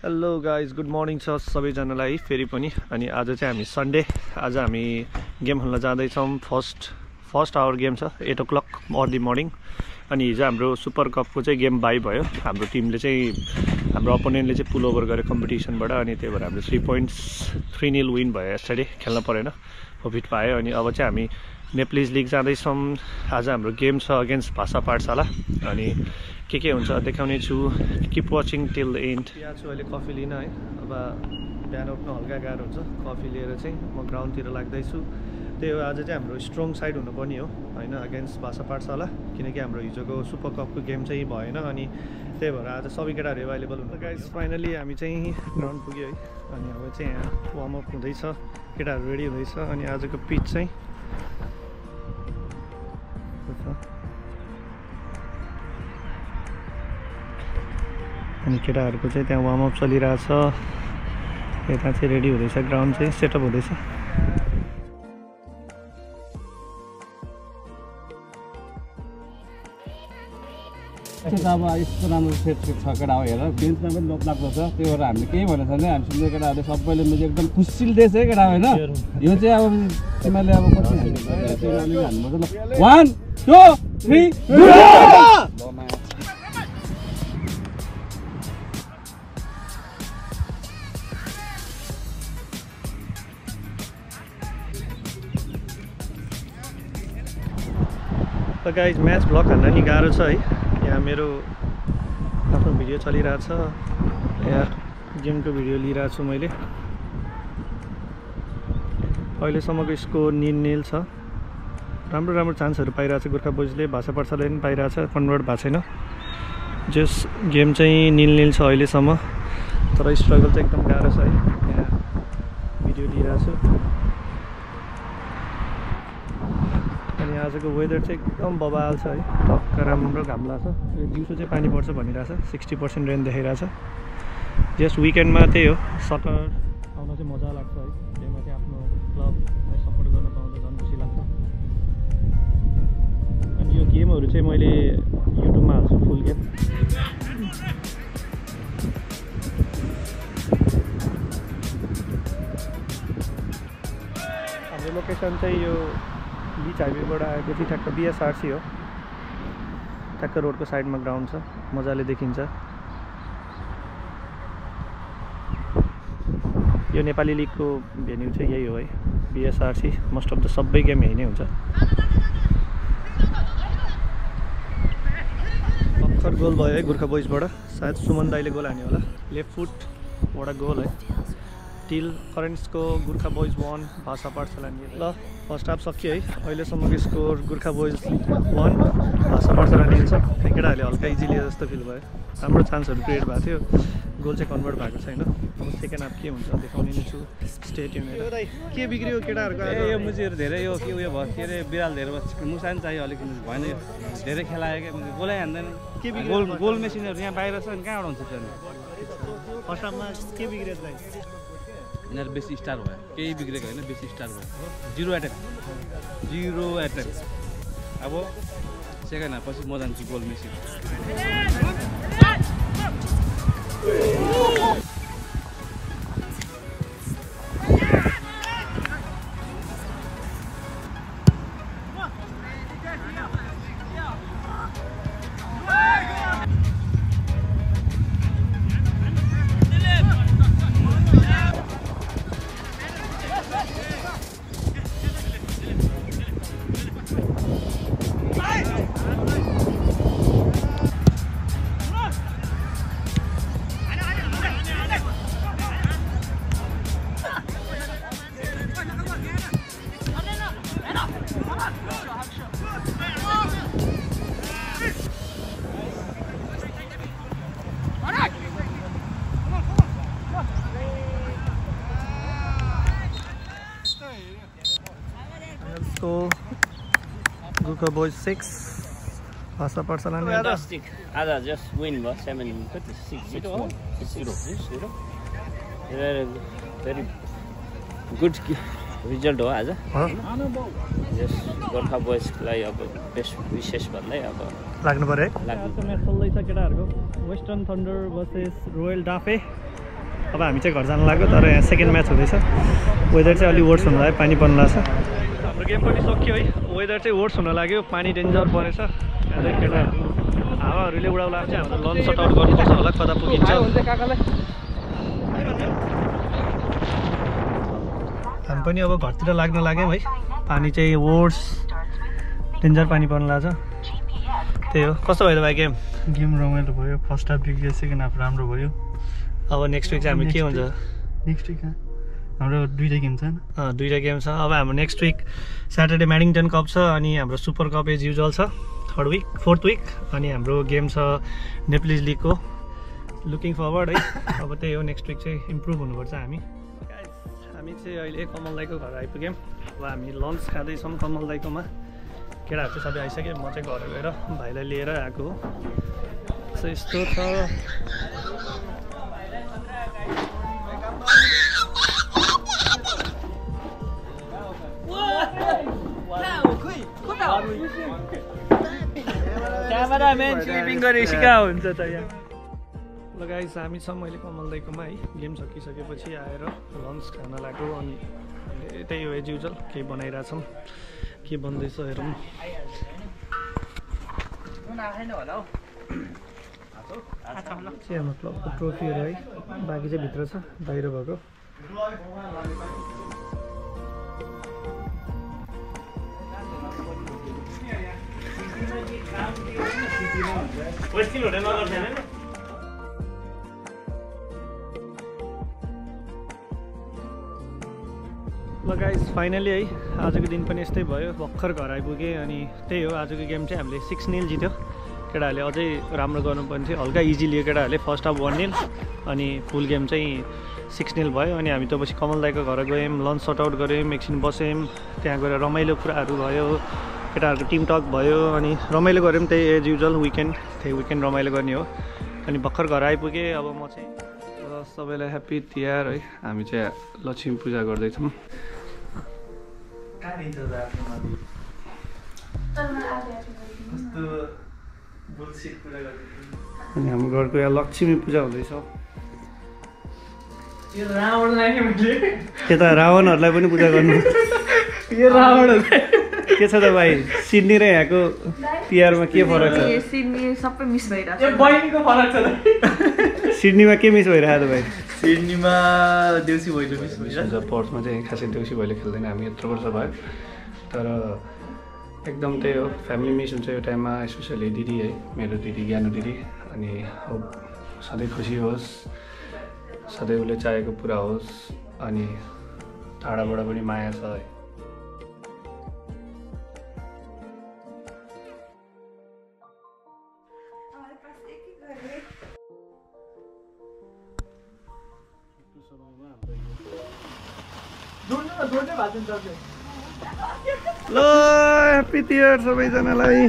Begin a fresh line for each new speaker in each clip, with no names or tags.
Hello guys good morning छ सबैजनालाई फेरि पनि। अनि आज चाहिँ हामी सन्डे, आज हामी गेम खेल्न जाँदैछौँ। फर्स्ट आवर गेम छ 8 o'clock अर्ली मर्निङ। अनि हिजो हाम्रो सुपर कपको चाहिँ गेम बाई भयो। हाम्रो टिमले चाहिँ हाम्रो अपोनेन्टले चाहिँ पुल ओभर गर्यो कम्पिटिसनबाट, अनि त्यही भएर हाम्रो 3 points 3-0 विन भयो। यस्टरडे खेल्न परेन, प्रफिट पायो। अनि अब चाहिँ हामी नेप्लिज लिग जाँदैछौँ। आज हाम्रो गेम छ अगेन्स्ट भाषा पाठशाला। अनि के हुन्छ देखाउने छु। Keep watching till the and. यहाँ छु अहिले कफी लिन है। अब बिहान उठ्न हल्का गाह्रो हुन्छ, कफी लिएर चाहिँ म ग्राउन्डतिर लाग्दैछु। त्यही हो, आज चाहिँ हाम्रो स्ट्रङ साइड हुनुपर्ने हो होइन अगेन्स्ट भाषा पाठशाला, किनकि हाम्रो हिजोको सुपर कपको गेम चाहिँ भएन। अनि त्यही भएर आज सबै केटाहरू एभाइलेबल हुन्छ। गाइस फाइनली हामी चाहिँ ग्राउन्ड पुग्यो है। अनि अब चाहिँ यहाँ वार्मअप हुँदैछ, केटाहरू रेडी हुँदैछ। अनि आजको पिच चाहिँ अनि केटाहरूको चाहिँ त्यहाँ वार्मअप चलिरहेछ। यता चाहिँ रेडी हुँदैछ, ग्राउन्ड चाहिँ सेटअप हुँदैछ।
अब यस्तो राम्रो सेट छ केटा हो, हेर बेन्चमा पनि लोकलाग्दो छ। त्यही भएर हामीले केही भनेको छैन, हामी सुन्ने केटाहरूले सबैले मैले एकदम खुसी दिएछ है केटा होइन। यो चाहिँ अब तिमीले अब कति हान्नुपर्छ ल। 1 2 3
त गाइज म्याच भ्लग हान्न नि गाह्रो छ है। यहाँ मेरो आफ्नो भिडियो चलिरहेछ, यहाँ गेमको भिडियो लिइरहेको छु मैले। अहिलेसम्मको स्कोर 0-0 छ। राम्रो चान्सहरू पाइरहेछ गोर्खा बोइजले, भाषा पाठशालाले पनि पाइरहेछ, कन्भर्ट भएको छैन। जस गेम चाहिँ 0-0 छ अहिलेसम्म, तर स्ट्रगल चाहिँ एकदम गाह्रो छ है। यहाँ भिडियो लिइरहेको छु। अनि आजको वेदर चाहिँ एकदम बबाल छ है, टक्क राम्रो घाम लाग्छ। यो दिउँसो चाहिँ पानी पर्छ भनिरहेछ, 60% रेन देखाइरहेछ। जस्ट विकेन्डमा त्यही हो, सटर आउन चाहिँ मजा लाग्छ है। त्यहीमा चाहिँ आफ्नो क्लबलाई सपोर्ट गर्न पाउँदा झन् खुसी लाग्छ। अनि यो गेमहरू चाहिँ मैले युट्युबमा हाल्छु फुल गेम। हाम्रो लोकेसन चाहिँ यो बिच हाइवेबाट आएपछि ठ्याक्क BSRC हो, ठ्याक्क रोडको साइडमा ग्राउन्ड छ, मजाले देखिन्छ। यो नेपाली लिगको भेन्यू चाहिँ यही हो है, BSRC। मोस्ट अफ द सबै गेम यही नै हुन्छ। भर्खर गोल भयो है गोर्खा बोइजबाट, सायद सुमन दाइले गोल हान्यो होला, लेफ्ट फुटबाट गोल है। टिल करेन्ट्सको गोर्खा बोइज 1 भाषा पाठशाला ल। फर्स्ट हाफ सक्यो है। अहिलेसम्मको स्कोर गोर्खा बोइज 1 भाषा पाठशाला 0 छ। केटाहरूले हल्का इजी लिए जस्तो फिल भयो। राम्रो चान्सहरू क्रिएट भएको थियो, गोल चाहिँ कन्भर्ट भएको छैन। अब सेकेन्ड हाफ के हुन्छ देखाउने नै छु। Stay tune. के बिग्रियो केटाहरूको?
यो मुजीहरू धेरै यो के उयो भयो, के अरे बिराल धेरै भयो, मुसान चाहियो अलिक भएन। यो धेरै खेलायो क्या, गोलै हान्दैन। के बिग्रियो? गोल मेसिनहरू यहाँ बाहिर छ, अनि कहाँबाट हुन्छ त्यो?
फर्स्ट हाफमा के बिग्रियो दाइ?
यिनीहरू बेसी स्टार भयो, केही बिग्रेको होइन, बेसी स्टार भयो। 0 एट्याक। अब सेकेन्ड हाफ पछि म जान्छु गोल मेसिन।
Gorkha Boys 6 भाषा पाठशाला
आज जस्ट विन भयो 7-6-0 भेरी गुड रिजल्ट हो आज। जस्ट गोर्खा बोइजलाई अब बेस्ट विशेष भन्दै अब
लाग्नु पर्यो है। म्याच चल्दैछ केटाहरूको, western thunder versus royal Dafe. अब हामी चाहिँ घर जानु लाग्यो तर यहाँ सेकेन्ड म्याच हुँदैछ वेदर चाहिँ अलिक वर्स हुन लाग्यो पानी पर्न लाग्छ हाम्रो गेम पनि सक्यो है वेदर चाहिँ वर्स हुन लाग्यो पानी डेन्जर परेछ केटा हावाहरूले उडाउला चाहिँ हाम्रो लन्च सट आउट गर्नुपर्छ होला कता पुगिन्छ हामी पनि अब घरतिर लाग्न लाग्यौँ है पानी चाहिँ वर्स डेन्जर पानी पर्न लाग्छ त्यही हो कस्तो भयो त भाइ गेम
रमाइलो भयो फर्स्ट हाफ बिग्रियो सेकेन्ड हाफ राम्रो भयो
अब नेक्स्ट विक चाहिँ हामी के हुन्छ
नेक्स्ट विक हाम्रो दुईवटा गेम छ
दुईवटा गेम छ अब हाम्रो नेक्स्ट विक स्याटरडे म्याडिङटन कप छ अनि हाम्रो सुपर कप एज युजुअल छ फोर्थ विक अनि हाम्रो गेम छ नेप्लिज लिगको लुकिङ फरवर्ड है अब त्यही हो नेक्स्ट विक चाहिँ इम्प्रुभ हुनुपर्छ हामी चाहिँ अहिले कमल दाइको घर आइपुग्यौँ अब हामी लन्च खाँदैछौँ कमल दाइकोमा केटाहरू चाहिँ सबै आइसक्यो म चाहिँ घर गएर भाइलाई लिएर आएको हो सो यस्तो छ
क्यामेराम्यान स्लिपिङ गरे सिका हुन्छ त यहाँ
ल गाइस हामी छौँ मैले कमल दाइकोमा है गेम सकिसकेपछि आएर लन्च खान लाग्यो अनि त्यही हो एज युजुअल केही बनाइरहेछौँ के बन्दैछ हेरौँ चाहिँ हाम्रो क्लबको ट्रफीहरू है बाँकी चाहिँ भित्र छ बाहिर भएको ल गाइस फाइनली है आजको दिन पनि यस्तै भयो भर्खर घर आइपुगेँ अनि त्यही हो आजको गेम चाहिँ हामीले 6-0 जित्यो केटाहरूले अझै राम्रो गर्नुपर्ने थियो हल्का इजी लियो केटाहरूले फर्स्ट हाफ 1-0 अनि फुल गेम चाहिँ 6-0 भयो अनि हामी त पछि कमल दाइको घर गयौँ लन्च सट आउट गऱ्यौँ एकछिन बस्यौँ त्यहाँ गएर रमाइलो कुराहरू भयो केटाहरूको टिम टक भयो अनि रमाइलो गऱ्यौँ त्यही एज युजुअल त्यही विकेन्ड रमाइलो गर्ने हो अनि भर्खर घर आइपुगेँ अब म चाहिँ सबैलाई ह्याप्पी तिहार है हामी चाहिँ लक्ष्मी पूजा गर्दैछौँ अनि हाम्रो घरको यहाँ लक्ष्मी पूजा हुँदैछ यता रावणहरूलाई पनि पूजा गर्नु के छ त भाइ सिडनी र यहाँको तिहारमा के फरक छ
सबै मिस भइरहेछ
सिडनीमा के मिस भइरहेको त भाइ
सिडनीमा देउसी भैलो मिस भइरहेछ
पर्थमा चाहिँ खासै देउसी भैलो खेल्दैन हामी यत्रो वर्ष भयो तर एकदम त्यही हो फ्यामिली मिस हुन्छ यो टाइममा स्पेसली दिदी है मेरो दिदी ज्ञानु दिदी अनि सधैँ खुसी होस् सधैँ उसले चाहेको पुरा होस् अनि टाढाबाट पनि माया छ है ल ह्याप्पी तिहार सबैजनालाई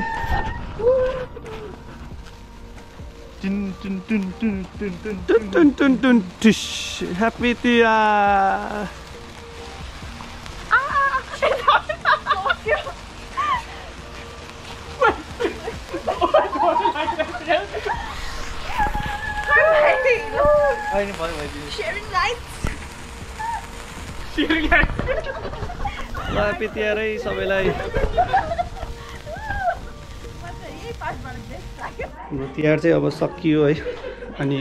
ह्याप्पी तिहार ह्याप्पी तिहार है सबैलाई हाम्रो तिहार चाहिँ अब सकियो है अनि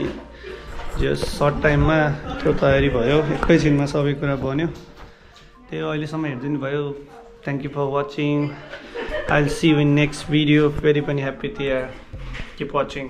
जस सर्ट टाइममा त्यो तयारी भयो एकैछिनमा सबै कुरा बन्यो त्यही अहिलेसम्म हेरिदिनु भयो thank you for watching I will see you in next video फेरि पनि ह्याप्पी तिहार किप वाचिङ